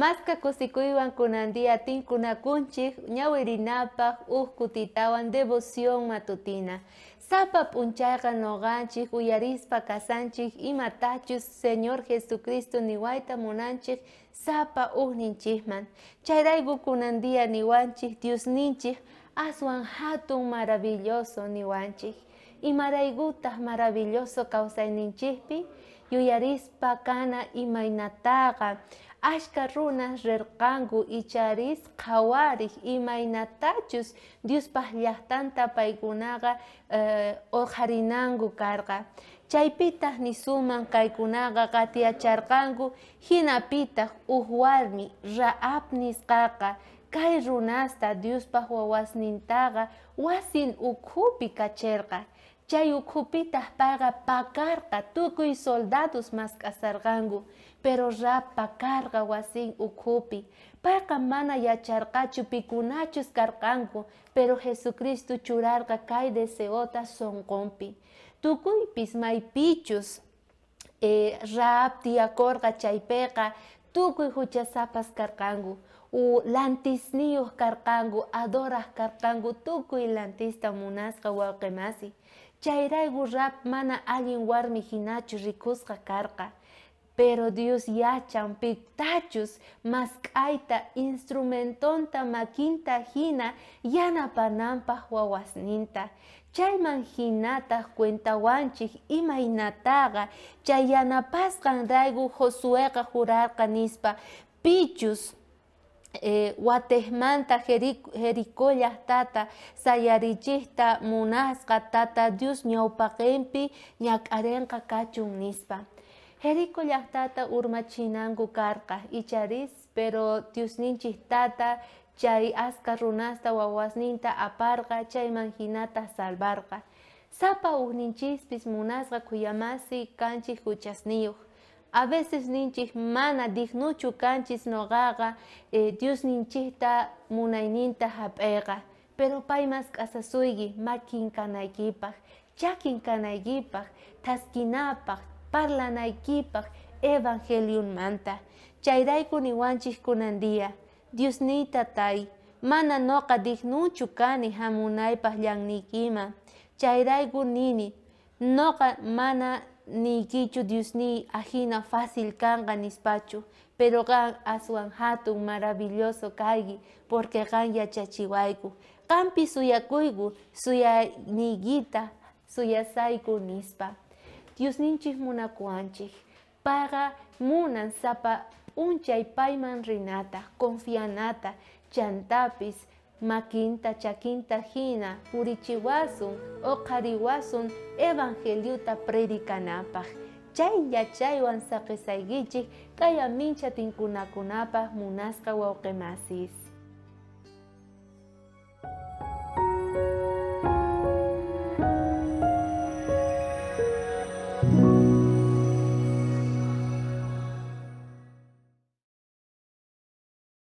Maska kusikuywan kunan día tinkunakunchik ñawirinapaq uj kutitawan devoción matutina. Sapa p'unchayqa noqanchik uyarispa kasanchik imatachus Señor Jesucristo niwayta munanchik sapa ujninchikman. Chayrayku kunan día niwanchik Diosninchik aswan hatun maravilloso niwanchik. Imaraykutaq maravilloso kawsayninchikpi yuyarispa kana imaynataqa ashka runas rirqanku icharis qhawariq imaynatachus Diospaq llaqtanta paykunaqa uqharinanku karqa. Chaypitaq nisuman kaykunaqa qatiyacharqanku hinapitaq uj warmi Rahab nisqaqa kay runasta Diospaq wawasnintaqa wasin ukhupi kachirqa. Chay ukhupitaq payqa pakarqa tukuy soldados mask'asarqanku, pero Rahab pakarqa wasin ukhupi. Payqa mana yacharqachu pikunachus karqanku, pero Jesucristo churarqa kay deseota sunqunpi. Tukuypis maypichus Rahab tiyakurqa chaypiqa tukuy huchasapas karqanku. U lantisniyuq karqanku, adoraq karqanku, tukuy lantista munasqa wawqimasi. Chayrayku Rahab mana allin warmi hinachu rikusqa karqa. Pero Dios yachan pitachus mask'ayta instrumentonta makinta hina yanapananpaq wawasninta. Chayman hinataq cuentawanchik imaynataqa chay yanapasqanrayku Josueqa jurarqa nispa pichus watejmanta Jericó llaqtata sayarichikta munasqa tata Dios ñawpaqinpi ñak'arinqa kachun nispa. Jericó llaqtata urmachinanku karqa icharis, pero Diosninchik tata chay aska runasta wawasninta aparqa chayman hinata salvarqa. Sapa ujninchispis munasqa khuyamasi kanchik huchasniyuq. A veces ninchik mana dignuchu kanchis noqaqa Diosninchikta munayninta hap'ayqa, pero pay mask'asasuyki makin kanaykipaq, chakin kanaykipaq, thaskinapaq, parlanaykipaq evangeliumanta. Chayrayku niwanchik kunan día, Diosniy tatay, mana noqa dignuchu kani hamunaypaq llanniykiman. Chayrayku nini, noqa mana niykichu Diosniy ajina fácil kanqa nispachu, pero qan aswan hatun maravilloso kayki, porque qan yachachiwayku. Qanpi suyakuyku, suyaniykita suyasayku nispa. Diosninchik munakuwanchik, payqa munan sapa p'unchay payman rinata, confianata, chantapis makinta chakinta hina purichiwasun, uqhariwasun evangeliota predicanapaq. Chay yachaywan saqisaykichik kay amincha tinkunakunapaq munasqa wawqimasis.